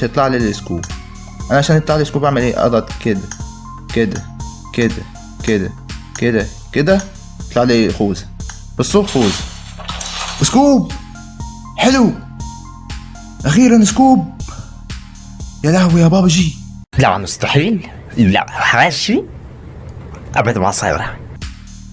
مش هيطلع لي ال scope. انا عشان يطلع لي scope اعمل ايه؟ اضغط كده كده كده كده كده كده، يطلع لي خوذه. بصوا خوذه scope. حلو، اخيرا scope. يا لهوي يا بابجي. لا مستحيل، لا حاشي ابد ما صايرة.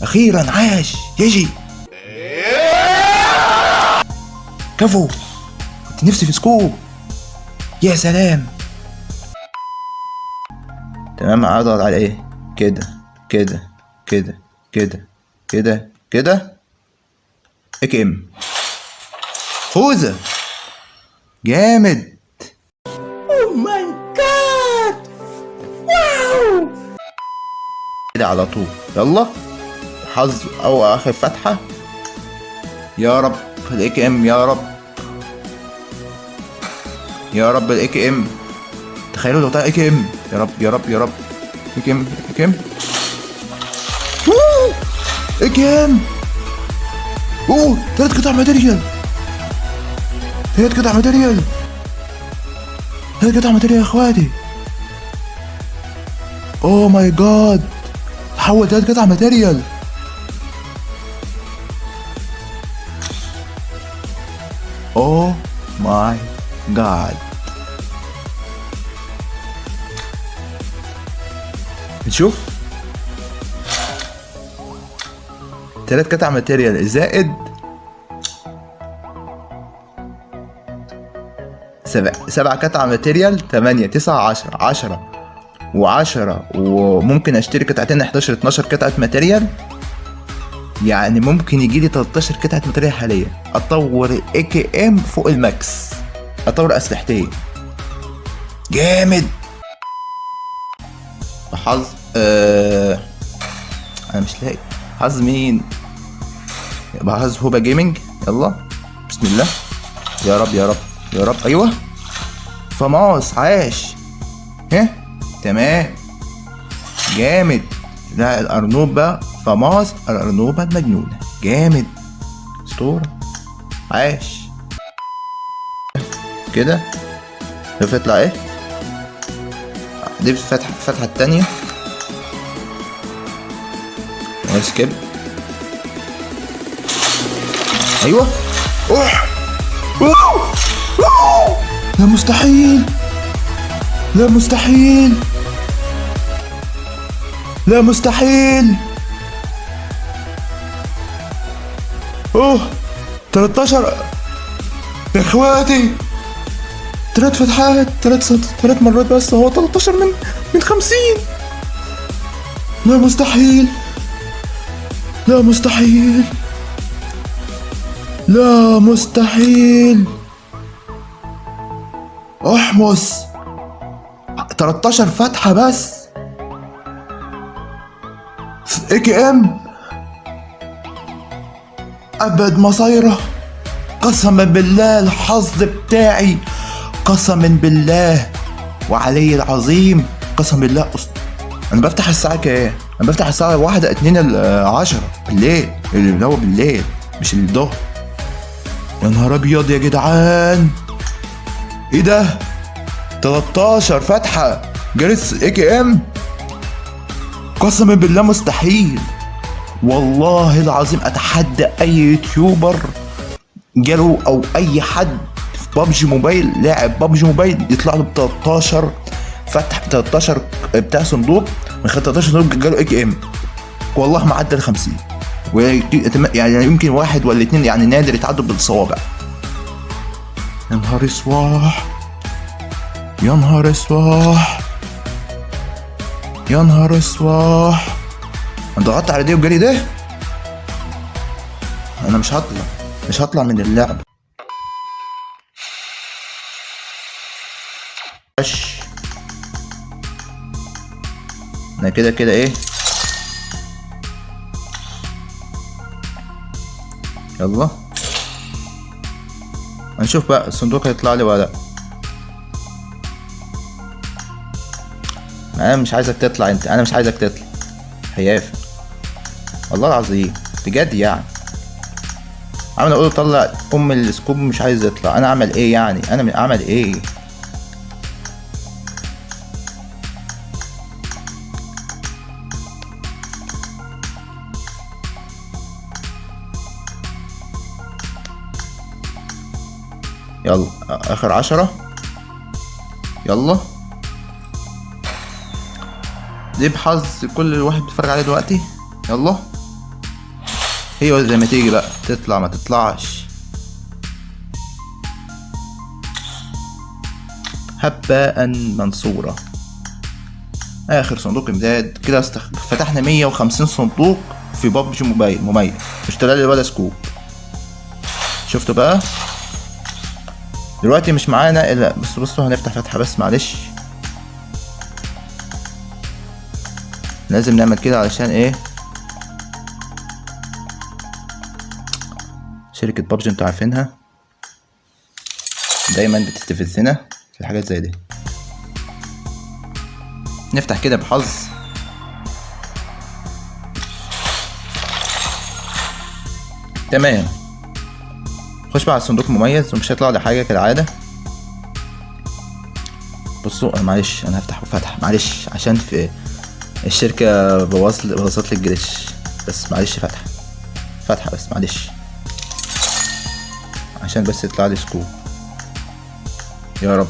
اخيرا عاش يجي. كفو، كنت نفسي في scope. يا سلام. تمام، اضغط على ايه؟ كده كده كده كده كده كده، AKM خوذة. جامد. oh my God، wow. كده على طول. يلا حظ او اخر فتحة. يا رب ال AKM، يا رب يا رب ال AKM. تخيلوا لو طلع AKM. يا رب يا رب يا رب AKM AKM AKM. اوه، 3 قطع material، 3 قطع material، 3 قطع material يا اخواتي. oh my God، تحول 3 قطع material. oh my God. نشوف 3 قطع material زائد 7 قطع material، 8 9 10 10 و10، وممكن اشتري قطعتين 11 12 قطعة material. يعني ممكن يجي لي 13 قطعة material حاليا. اطور AKM فوق ال max، اطور اسلحتين. جامد. حظ. انا مش لاقي حظ مين. يبقى حظ هوبا جيمنج. يلا بسم الله، يا رب يا رب يا رب. ايوه فماس عاش. ها تمام جامد. لا الارنوبه فماس، الارنوبه المجنونه. جامد، اسطورة، عاش. كده شوف يطلع ايه. دي الفتحة التانية. skip. ايوه. اوه اوه اوه. لا مستحيل، لا مستحيل، لا مستحيل. اوه 13 يا اخواتي، 3 فتحات، 3 مرات بس. هو 13 من 50. لا مستحيل، لا مستحيل، لا مستحيل. احمس 13 فتحة بس. AKM ابد مصايرة. قسما بالله الحظ بتاعي، قسما بالله وعلي العظيم، قسما بالله. انا بفتح الساعة كام؟ انا بفتح الساعة 1 2 10 بالليل، اللي هو بالليل مش الظهر. يا نهار ابيض يا جدعان، ايه ده؟ 13 فتحة جارس AKM. قسما بالله مستحيل، والله العظيم. اتحدى اي YouTuber جاله او اي حد في بابجي موبايل، لاعب بابجي موبايل، يطلع له ب 13 فتح، 13 بتاع صندوق، من خلال 13 صندوق جاله AKM. والله ما عدى ال 50، يعني يمكن واحد ولا اتنين، يعني نادر يتعدوا بالصوابع. يا نهار اسواح، يا نهار اسواح، يا نهار اسواح. انا ضغطت على دي وجالي ده. انا مش هطلع، مش هطلع من اللعبة. انا كده كده ايه. يلا هنشوف بقى الصندوق هيطلع لي ولا لا. انا مش عايزك تطلع انت، انا مش عايزك تطلع. هيافي والله العظيم بجد يعني. عمال اقول له طلع ام السكوب مش عايز يطلع. انا اعمل ايه يعني؟ انا اعمل ايه؟ يلا اخر 10. يلا دي بحظ كل واحد بيتفرج عليه دلوقتي. يلا هي زي ما تيجي بقى، تطلع ما تطلعش. هباء منصورة. اخر صندوق امداد كده. فتحنا 150 صندوق في بابجي موبايل مميز، مش طلع لي ولا scope. شفتوا بقى دلوقتي مش معانا الا بصوا هنفتح فتحة بس معلش، لازم نعمل كده علشان ايه؟ شركة بابجي انتوا عارفينها دايما بتستفزنا في الحاجات زي دي. نفتح كده بحظ. تمام، خش بقى على الصندوق مميز ومش هيطلع لي حاجة كالعادة. بصوا انا معلش انا هفتح فتح معلش عشان في الشركة بوظت لي الجليتش، بس معلش فتحة بس معلش عشان بس يطلع لي سكوب يا رب.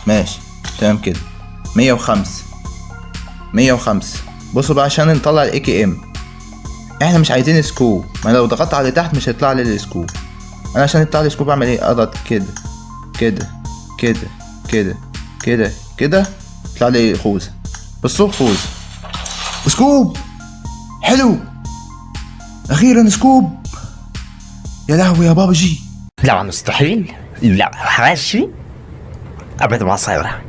ماشي تمام كده. 105، 105. بصوا بقى عشان نطلع ال AKM احنا مش عايزين scope، ما لو ضغطت على تحت مش هيطلع لي ال scope. انا عشان يطلع لي scope اعمل ايه؟ اضغط كده كده كده كده كده كده، يطلع لي خوذه. بصوا خوذه scope. حلو، اخيرا scope. يا لهوي يا بابجي. لا مستحيل، لا حراشي ابد ما صايره.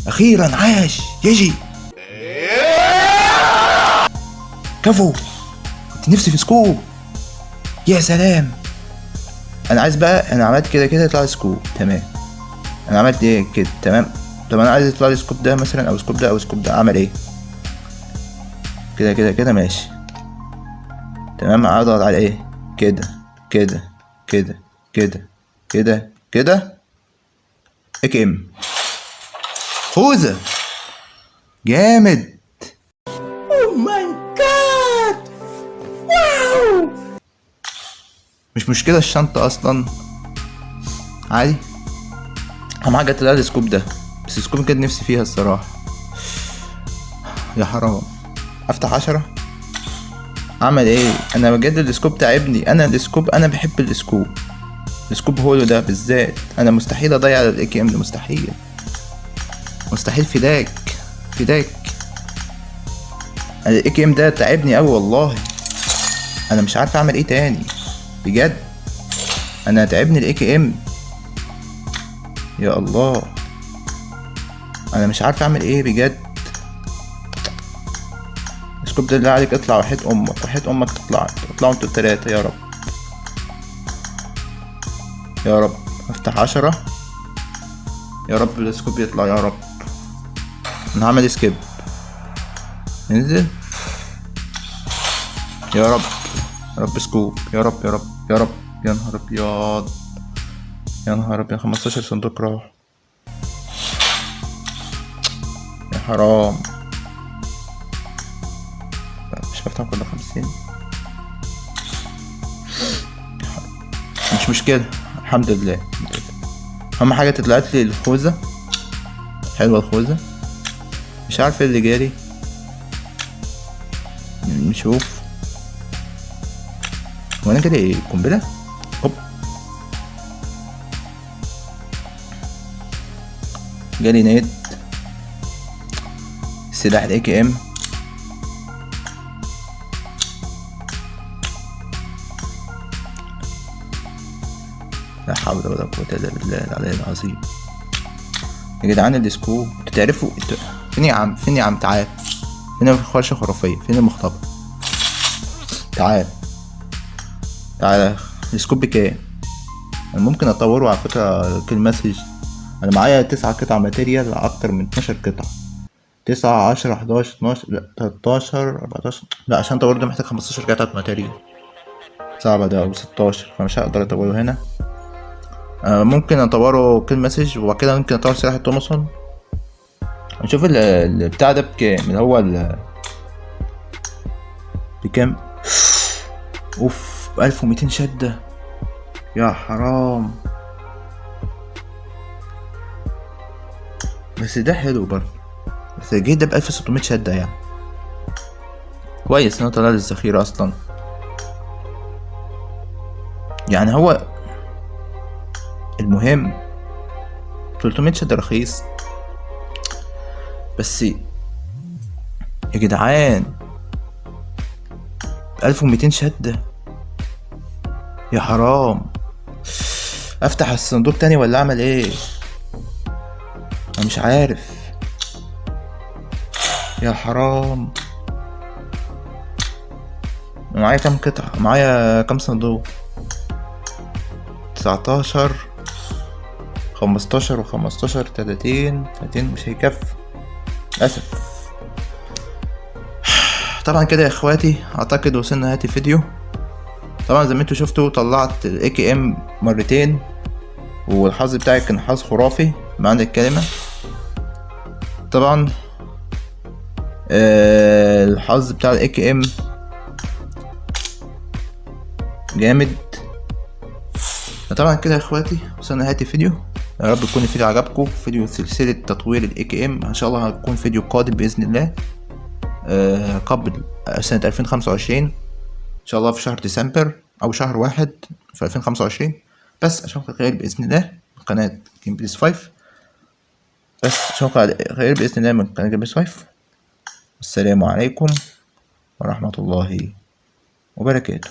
اخيرا عاش يجي كفو. كنت نفسي في scope. يا سلام. انا عايز بقى، انا عملت كده كده يطلع لي scope. تمام، انا عملت ايه كده؟ تمام. طب انا عايز يطلع لي scope ده مثلا، او scope ده، او scope ده. اعمل ايه؟ كده كده كده. ماشي تمام. اضغط على ايه؟ كده كده كده كده كده كده. AKM خوذة جامد. oh my God wow. مش مشكلة الشنطة أصلا عادي. أهم حاجة طلع لي ال scope ده، بس ال scope كده نفسي فيها الصراحة. يا حرام. أفتح 10. أعمل إيه؟ أنا بجد ال scope تعبني. أنا ال scope، أنا بحب ال scope، ال scope holo ده بالذات. أنا مستحيل أضيع ال AKM ده، مستحيل مستحيل. فداك فداك. ال AKM ده تعبني قوي والله. انا مش عارف اعمل ايه تاني بجد. انا تعبني ال AKM. يا الله انا مش عارف اعمل ايه بجد. ال scope ده اللي عليك اطلع، وحيد امك، وحيد امك تطلع، اطلعوا انتوا التلاتة يا رب يا رب. افتح 10 يا رب ال scope يطلع يا رب. انا هعمل skip. ننزل يا رب يا رب scope يا رب يا رب يا رب. يا نهار ابيض يا نهار ابيض. 15 صندوق راح يا حرام. لا، مش بفتح كل 50. مش مشكلة الحمد لله. اهم حاجة طلعت لي الخوذة. حلوة الخوذة. مش عارف ايه اللي جالي، نشوف. هو انا جالي ايه؟ قنبلة؟ هوب جالي nade. سلاح ال AKM. لا حول ولا قوة إلا بالله العلي العظيم. يا جدعان ال scope انتوا تعرفوا انتوا فين يا عم؟ فين يا عم؟ تعال فين الورشة الخرافية؟ فين المختبر؟ تعال تعال. ال scope بكام؟ انا ممكن اطوره على فكرة kill message. انا معايا 9 قطع material، اكتر من 12 قطعة. 9 10 11 12 لا 13 14. لا عشان اطوره ده محتاج 15 قطعة material، صعبة ده، او 16، فمش هقدر اطوره هنا. ممكن اطوره kill message، وبعد كده ممكن اطور سلاح التوماسون. نشوف البتاع ده بكام، اللي هو بكام؟ اوف، 1200 شدة، يا حرام. بس ده حلو برضه، بس الجديد ده ب1600 شدة يعني كويس ان هو طلع لي الذخيرة اصلا. يعني هو المهم 300 شدة رخيص، بس يا جدعان 1200 شدة يا حرام. افتح الصندوق تاني ولا اعمل ايه؟ انا مش عارف يا حرام. معايا كام قطعة؟ معايا كام صندوق؟ 19، 15 وخمستاشر، 30، 30 مش هيكفي للأسف. طبعا كده يا اخواتي اعتقد وصلنا نهاية الفيديو. طبعا زي ما انتوا شفتوا طلعت ال AKM مرتين، والحظ بتاعي كان حظ خرافي بمعنى الكلمة. طبعا الحظ بتاع ال AKM جامد. طبعا كده يا اخواتي وصلنا نهاية الفيديو. يا رب يكون الفيديو عجبكم، فيديو سلسلة تطوير ال AKM ان شاء الله هيكون فيديو قادم بإذن الله، قبل سنة 2025 ان شاء الله، في شهر ديسمبر او شهر 1 في 2025. بس اشوفكم على خير بإذن الله من قناة جيم بليز 5. بس اشوفكم على خير بإذن الله من قناة جيم بليز 5. والسلام عليكم ورحمة الله وبركاته.